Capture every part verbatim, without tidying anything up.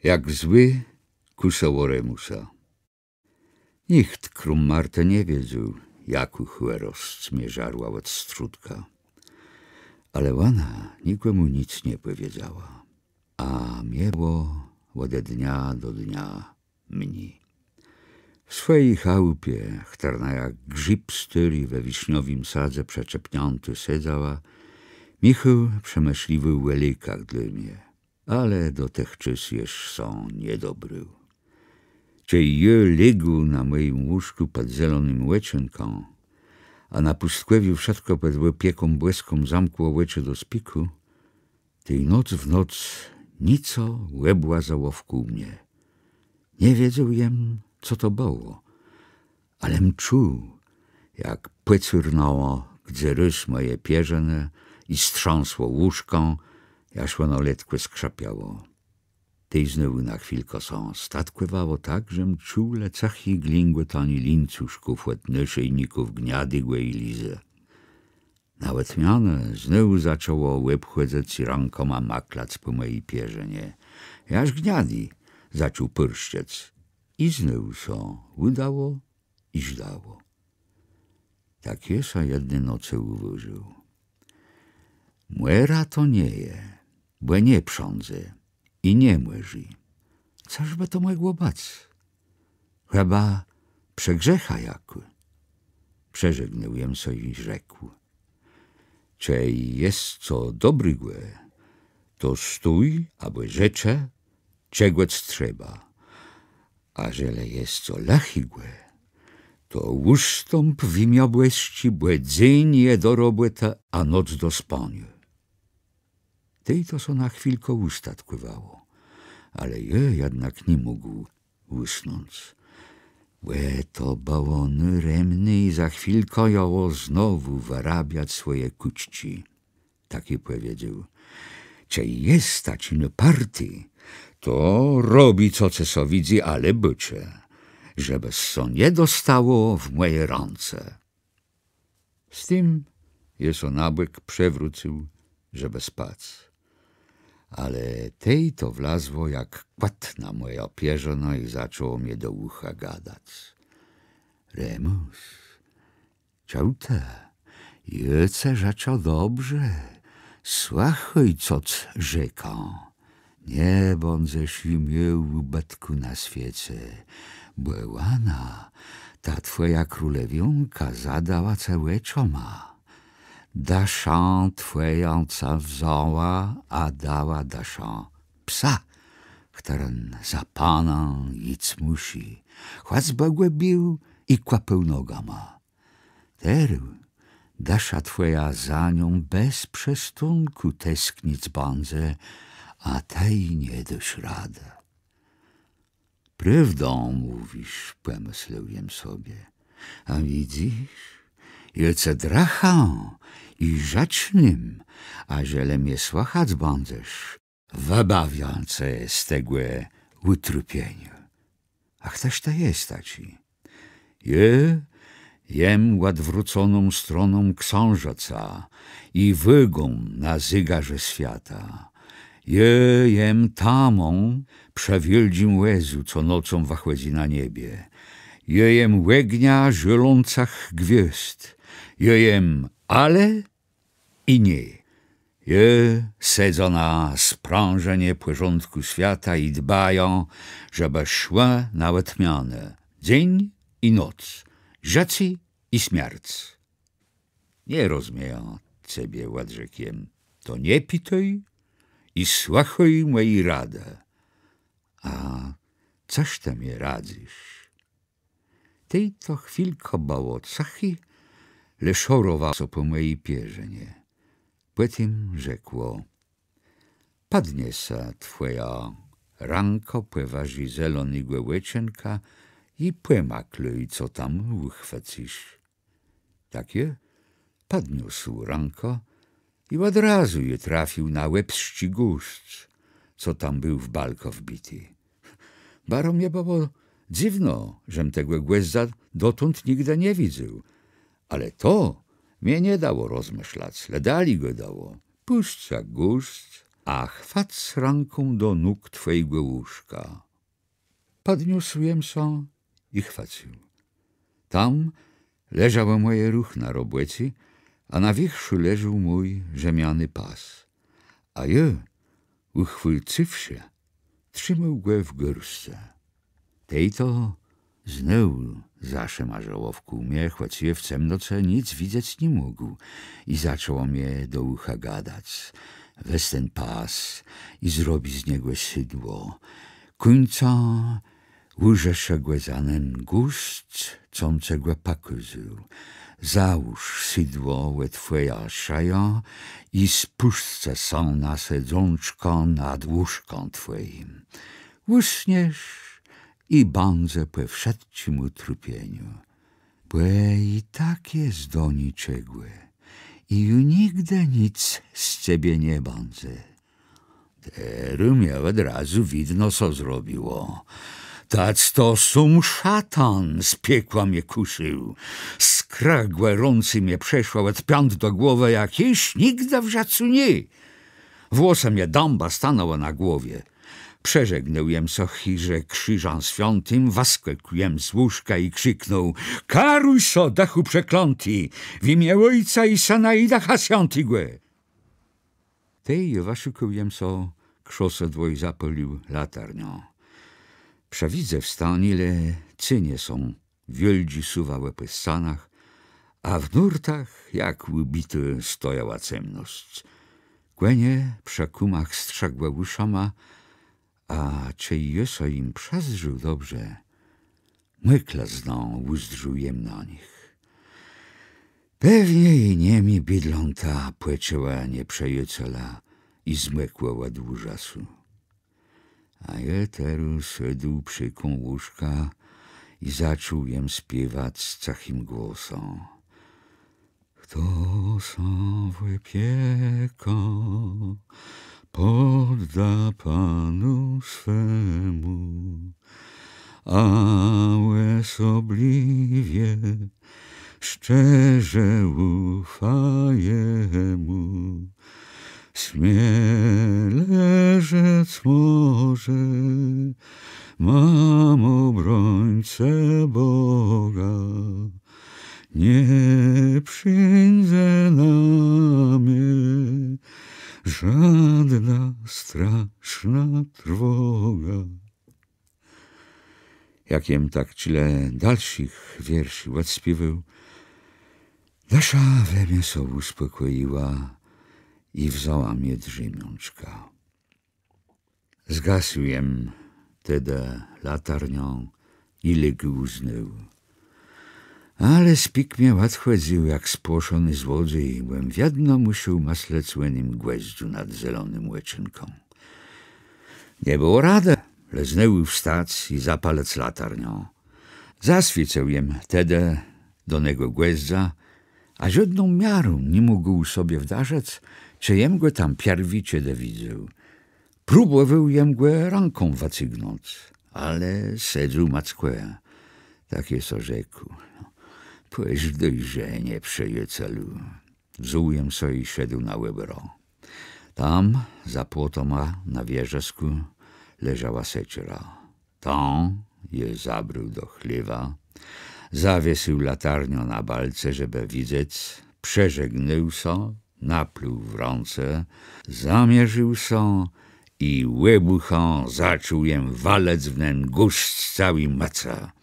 Jak zły kùsëło Remùsa. Nicht króm Martë nie wiedzôł, jakô chòrosc mie żarła òd strzódka. Ale òna nikòmù nic nie pòwiedzała. A mie bëło òde dnia do dnia mni. W swòji chałupie, chtërna jak grzib stôri we wiszniowim sadze przëczepniãtô sedzała, Michôł przemëszliwôł ò lékach dlô mie. Ale do tëch czas jesz sã nie dobrôł. Czej jô légł na mòjim łóżkù pòd zelonym òczenkã, a na pùstkòwiu wszëtkò pòd òpieką bòską zamkło òczë do spikù, tej noc w noc nico òbłazëło wkół mie. Nie wiedzôł jem, co to bëło, ale jem czuł, jak pòcurnãło gdzes rôz mòje pierzënë i strzãsło łóżkã, jaż òno letkò skrzapiało. Tej znowù na chwilkã sã statkòwało tak, żem czuł le cëchi glingòtanié lińcuszków òd nôszejników Gniadégò i Lizë. Na òdmianã znowù zaczãło òbchòdzëc i rãkòma maklac pò mòji pierzënie. Jaż Gniadi zaczął përszczec. I znowù sã ùdało i żdało. Tak jô sã jedny nocë ùwôżił: Mòra to nie je, bò nie prządze i nie mòrzi. Cóż bë to mògło bëc? Chëba przegrzécha jakô. Przeżegnôł jem sã i rzekł: Czej je co dobrégò, to stój abò rzeczë, czegò trzeba. A żelë je co lëchégò, to ùstąp w jimiã Bòsczé, bò dzéń je do robòtë, a noc do spaniô. Tej to sã na chwilkã ùstatkòwało, ale jô jednak ni mógł ùsnąc. Bò to bëło nôremné i za chwilkã jãło znowù wërabiac swòje kùczczi. Tak jô pòwiedzôł: Czej jes taczi ùparti, to robi, co ce sã widzy, ale bôczë, żebë sã nie dostało w mòje rãce. Z tim jô sã na bòk przewrócył, żebë spac. Ale tej to wlazło jak kòt na mòjã pierzënã i zaczãło mie do ùcha gadac: Remùs, czëj të, jô cë rzeczã dobrze, słëchôj, co cë rzekã. Nie bãdzesz ju miôł ùbëtkù na swiece, bò òna, ta twòja królewiónka, zadała ce òczoma. Dëszã twòjã cë wzãła, a dała dëszã psa, chtëren za panã jic mùszi, chòc bë gò bił i kòpôł nogama. Terô dësza twòja za nią bez przestónkù tesknic bãdze, a të ji nie dôsz radë. Prôwdã mówisz, pòmëslôł jem sobie. A widzysz, jô cë drëchã i żëcznym, a żelë mie słëchac bãdzesz, wëbawiã ce z tegò ùtrôpieniô. A chtëż të jes taczi? Jô jem òdwróconą stroną ksãżëca i wôgą na zégarze swiata. Jô jem tamą przë wiôldżim wòzu, co nocą wëchòdzy na niebie. Jô jem ògniã żôlącëch gwiôzd. Jô jem ale i nié. Jô sedzã na sprãżënie pòrządkù swiata i dbajã, żebë szłë na òdmianã dzéń i noc, żëcé i smierc. Nie rozmiejã cebie, òdrzekł jem, to nie pitôj i słëchôj mòji radë. A cëż të mie radzysz? Tej to chwilkã bëło cëché, le szorowało sã pò mòji pierzënie. Pòtim rzekło: Pòdniesë twòjã rãkã pòwëżi zelonégò òczenka i pòmaklôj, co tam ùchwëcysz. Tak jô pòdniósł rãkã i òd razu jô trafił na łebsczi gòzdz, co tam béł w balkã wbiti. Baro mie bëło dzywno, żem tegò gòzdza dotąd nigdë nie widzôł. Ale to mie nie dało rozmëszlac, le dali gôdało: Pùscë gòzdz, a chwac rãką do nóg twòjégò łóżka. Pòdniósł jem sã i chwacył. Tam leżałë mòje ruchna robòcé, a na wiérzchù leżôł mój rzemiany pas. A jô, ùchwëcywszë, trzimôł gò w gôrscë. Tej to znowù zaszëmarzało wkół mie, chòc jô w cemnoce nick widzec ni mógł, i zaczãło mie do ùcha gadac: Wez ten pas i zrobi z niegò sëdło. Kùńca ùrzesz gò za nen gùzc, com ce gò pòkôzôł. Załóż sëdło ò twòjã szëjã i spùscë sã na sedzączkã nad łóżkã twòjim. Ùsniesz i bãdze pò wszëtczim ùtrôpieniu. Bò i tak jes do niczegò i ju nigdë nick z cebie nie bãdze. Terô mie òd razu widno sã zrobiło. Tec to sóm szatan z piekła mie kùsził. Skra gòrącô mie przeszła òd piãt do głowë, jak jesz nigdë w żëcu nié. Włosë mie dãbã stanãłë na głowie. Przeżegnôł jem sã chiże krziżã swiãtim, wëskòkł jem z łóżka i krziknął: Karuj sã, dëchù przeklãti, w imiã Òjca i Sëna i Dëcha Swiãtégò! Tej wëszëkôł jem so krzesło i zapôlił latarniã. Przë widze w stanie le cenie sã wiôldżé suwałë pò scanach, a w nórtach, jak ùbitô, stojała cemnosc. Kònie przë kùmach strzëgłë ùszama, a czej jô sã jim przëzdrzôł dobrze, mòklëznã ùzdrzôł jem na nich. Pewnie i niemé bidlãta pòczëłë nieprzëjacela i zmòkłë òd ùrzasu. A jô terô sôdł przë kąt łóżka i zaczął jem spiewac cëchim głosã. Chto sã w òpiekã pòdda Panu swémù, a òsoblëwie szczerze ùfa Jemù, smiele rzec mòże: Móm òbróńcã Bòga. Nie przińdze na mie żódnô strasznô trwòga. Jak jem tak czile dalszich wierszi òdspiéwôł, dësza we mie sã ùspòkòjiła i wzãła mie drzémiączka. Zgasł jem tedë latarniã i légł znôw. Ale spik mie òdchòdzył jak spłoszony złodzéj, bò jem wiedno mùszôł mëslec ò nym gòzdzu nad zelonym òczenkã. Nie bëło radë le znôw wstac i zapalëc latarniã. Zaswiécył jem tedë do negò gòzdza, a żódną miarą ni mógł sobie wdarzëc, czë jem gò tam pierwi czedë widzôł. Próbòwôł jem gò rãką wëcygnąc, ale sedzôł mòckò. Tak jem so rzekł: Pòżdôj że, nieprzëjacelu. Wzął jem sã i szedł na òbòrã. Tam, za płotama na wierzëskù, leżała sekiera. Tã jem zabrôł do chléwa, zawiesył latarniã na balce, żebë widzec, przeżegnôł sã, naplëł w rãce, zamierził sã i òbùchã zaczął jem walëc w nen gùzc z całi mòcë.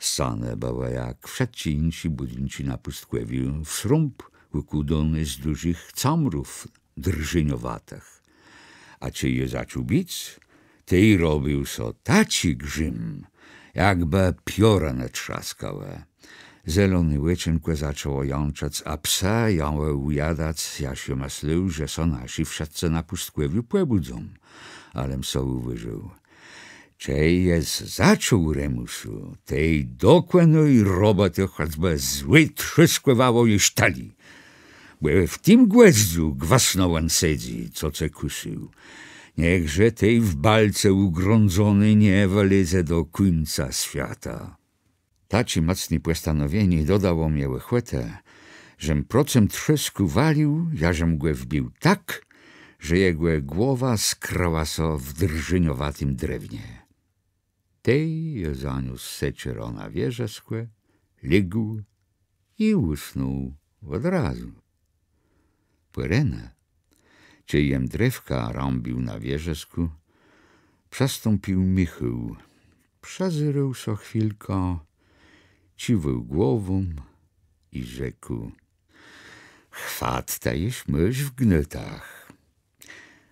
Scanë bëłë jak wszëtczé jinszé bùdinczi na pùstkòwiu, w srąb ùkłôdóné z dużich camrów drżéniowatëch. A czej jem zaczął bic, tej robił sã taczi grzim, jakbë piorënë trzaskałë. Zeloné òczenkò zaczãło jãczëc, a psë jãłë ùjadac, jaż jem mëslôł, że sã naszi wszëtcë na pùstkòwiu pòbùdzą. Alem so ùwôżôł: Czej jes zaczął, Remùsu, tej dokònôj robòtë, chòcbë złé trzôskòwało jesz tëli. Bò w tim gòzdzu gwësno òn sedzy, co ce kùsył. Niechże tej w balce ùgrządzony nie wëlezë do kùńca swiata. Taczé mòcné pòstanowienié dodało mie òchòtë, żem procëm trzôskù walił, jażem gò wbił tak, że jegò głowa skrëła sã w drżeniowatym drewnie. Tej jô zaniósł seczerã na wierzëskò, légł i ùsnął òd razu. Pòrenë, czej jem drewka rąbił na wierzëskù, przëstąpił Michôł. Przëzérôł sã chwilkã, cziwôł głową i rzekł: „Chwat të jesz môsz w gnôtach.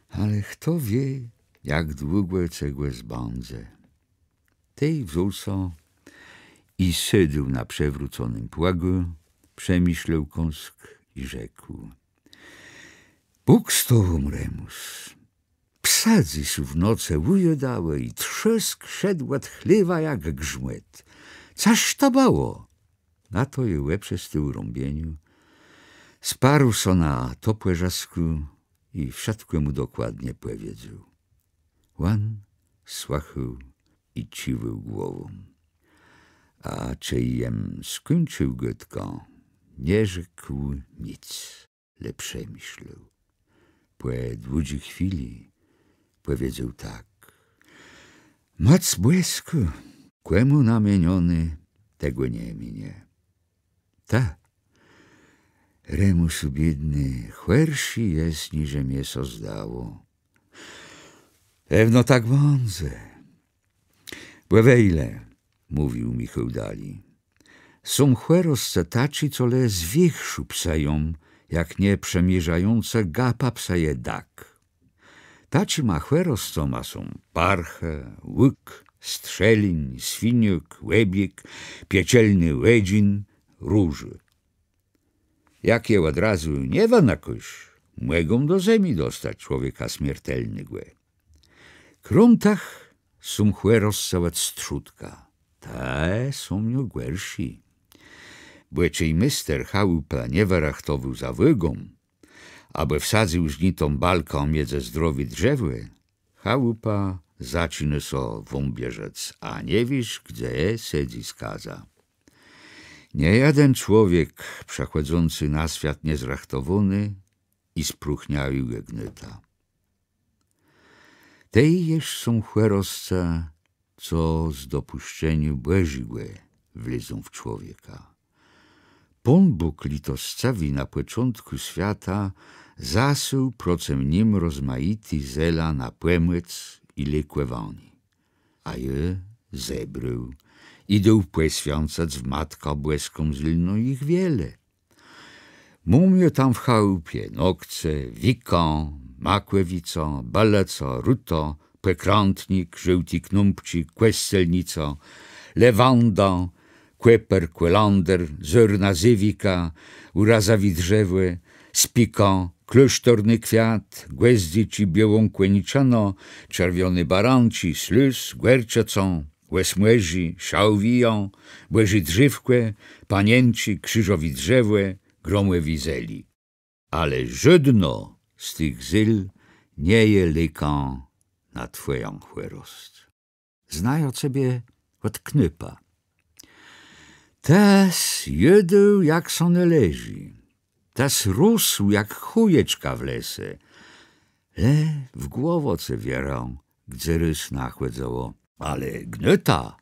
Ale chto wié, jak długò cë gò zbãdze”. Tej wzął sã i sôdł na przewróconym płëgù, przemëszlôł kąsk i rzekł: „Bóg z tobą, Remùs. Psë dzys w nocë ùjôdałë i trzôsk szedł òd chléwa jak grzmòt. Cëż to bëło?” Na to jô òprzestôł rąbieniô, sparł sã na topòrzëskù i wszëtkò mù dokładnie pòwiedzôł. Òn słëchôł i cziwôł głową. A czej jem skùńcził gôdkã, nie rzekł nick, le przemëszlôł. Pò dłudżi chwilë pòwiedzôł tak: „Mòc bòskô, kòmù namienionô, tegò nie minie. Të, Remùsu biédny, chòrszi jes, niże mie sã zdało. Pewno tak bãdze. Bò wejle”, mówił Michôł dali, „są chòroscë taczé, co le z wiérzchù psëją, jak nie przemierzającë gapa psëje dak. Taczima chòroscama są parchë, łuk, strzeliń, swiniôk, òbiég, piekielny òdżin, różô. Jak je òd razu nie wënëkôsz, mògą do zemi dostac człowieka smiertelnégò. Króm tëch są chòroscë òd strzódka. Te są niegòrszé. Bò czej méster chałupë nie wërëchtowôł za wôgą, abò wsadzył żnitą balkã midzë zdrowé drzewò, chałupa zaczinô sã wąbierzëc, a nie wiész, gdze sedzy skaza. Niejeden człowiek przëchòdzący na swiat niezrëchtowóny i spróchniałi je gnôta. Tej jesz są chòroscë, co z dopùszczeniô Bòżégò wlezą w człowieka. Pón Bóg lëtoscëwi na pòczątkù swiata zasôł procëm nim rozmajité zela na pòmòc i lékòwanié. A jô zebrôł i dôł pòswiãcac w Matkã Bòską Zélną jich wiele. Móm jô tam w chałupie nokce, wikã, makòwicã, bëlëcã, rutã, pòkrãtnik, żôłté knąpczi, kòscelnicã, lewandã, kòper, kòlander, zôrna zéwika, ùrazowé drzewò, spikã, klôsztorny kwiat, gòzdziczi, biôłą kòniczënã, czerwioné baranczi, slôz, gòrczëcã, òsmòżi, szałwijã, bòżé drzéwkò, panienczi, krziżowé drzewò, gromòwé zelé. Ale żódno z tëch zel nie je lékã na twòjã chòrosc. Znajã cebie òd knôpa. Të jes jôdł, jak sã nôleżi. Të jes rósł jak chòjeczka w lese. Le w głowã cë wierã, gdze rôz nachòdzëło. Ale gnôta,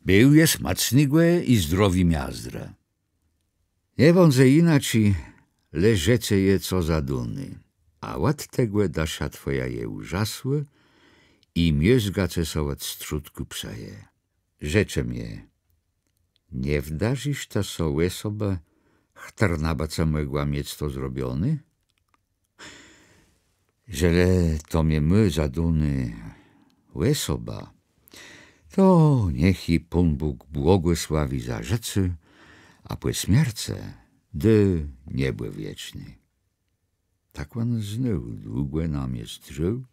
béł jes mòcnégò i zdrowé miazdrë. Nie bãdze jinaczi, le że cë je co zadóné. A òd tegò dësza twòja je ùrzasłô i miózga cë sã òd strzódkù psëje. Rzeczë mie, nie wdarzisz të sã òsobë, chtërna bë cë mògła miec to zrobioné? Żelë to mie mô zadóné òsoba, to niech ji Pón Bóg błogòsławi za żëcé, a pò smiercë dô niebò wieczné. Tak òn znôw długò na mie zdrzôł,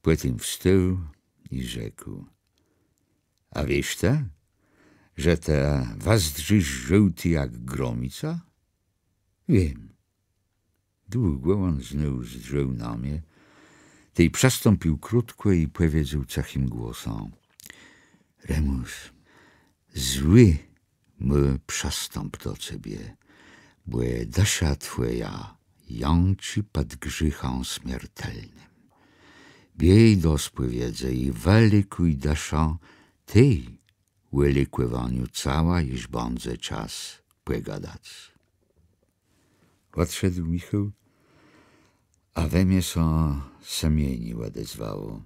pòtim wstôł i rzekł: A wiész të, że të wëzdrzisz żôłti jak gromica? Wiém. Długò òn znôw zdrzôł na mie, tej przëstąpił krótkò i pòwiedzôł cëchim głosã: Remùs, złi mô przëstãp do cebie, bò dësza twòja jãczi pòd grzéchã smiertelnym. Biéj do spòwiedzë i wëlékùj dëszã, tej ò lékòwaniu cała jesz bãdze czas pògadac. Òdszedł Michôł, a we mie sã sëmienié òdezwało.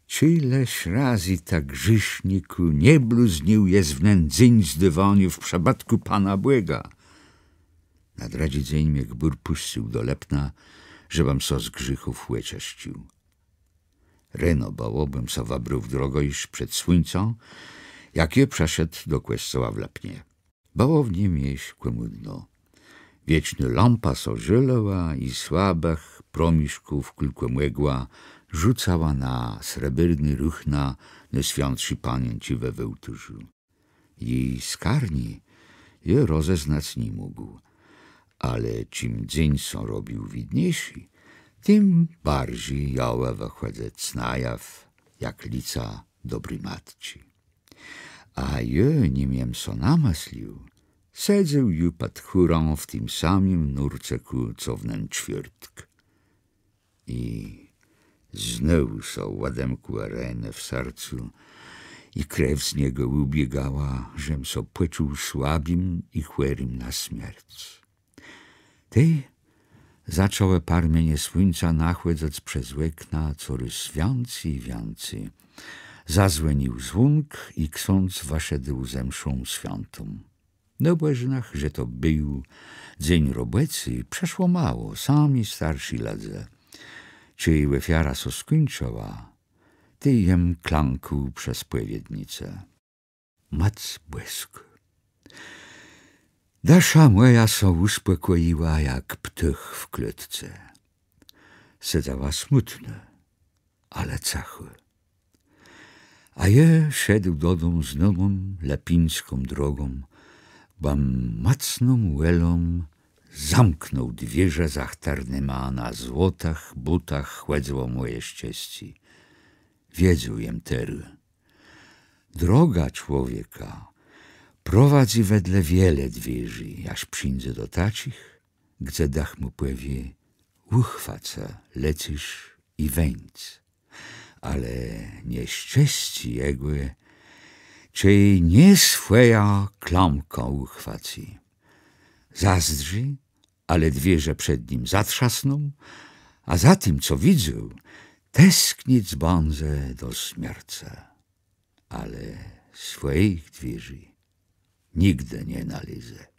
Czile jesz razy, të grzésznikù, nie bluznił jes w nen dzéń zdôwaniô w przëbëtkù Pana Bòga? Na drëdżi dzéń mie gbùr pùscył do Lëpna, żebëm sã z grzéchów òczëscył. Reno bëło, bëm sã wëbrôł w drogã jesz przed słuńcã, jak jô przëszedł do kòscoła w Lëpnie. Bëło w nim jesz kòmùdno. Wiecznô lampa sã żôlëła i słabëch promiszków kùlkòmògła rzucała na srebrné ruchna Nôswiãtszi Panienki we wôłtôrzu. Ji skarni jô rozeznac ni mógł, ale czim dzéń sã robił widniészi, tim barżi jãłë wëchòdzëc na jaw jak lica dobri matczi. A jô, nim jem sã namëslił, sedzôł ju pòd chórã w tim samim nórcëkù, co w nen czwiôrtk. I znowù sã òdemkłë renë w sercu i krew z niegò ùbiegała, żem sã pòczuł słabim i chòrim na smierc. Tej zaczãłë parmienie słuńca nachòdzëc przez òkna corôz wiãcy i wiãcy. Zazwònił zwónk i ksądz wëszedł ze mszą swiãtą. Na òbòżnëch, że to béł dzéń robòcy, przëszło mało, sami starszi lëdze. Czej òfiara sã skùńczëła, tej jem klãkł przë spòwiednicë. Mòc Bòskô. Dësza mòja sã ùspòkòjiła jak ptôch w klôtce. Sedzała smùtnô, ale cëchô. A jô szedł dodóm znómą lëpińską drogą, bò mòcną wòlą zamknął dwiérze, za chtërnyma na złotëch bótach chòdzëło mòje szczescé. Wiedzôł jem terô. Droga człowieka prowadzy wedle wiele dwiérzi, jaż przińdze do taczich, gdze dëch mù pòwié: ùchwacë, lecysz i wéńc. Ale nieszczescé jegò, czej nie swòjã klamkã ùchwacy. Zazdrzi, ale dwiérze przed nim zatrzasną, a za tim, co widzôł, tesknic bãdze do smiercë. Ale swòjich dwiérzi nigdë nie nalézë.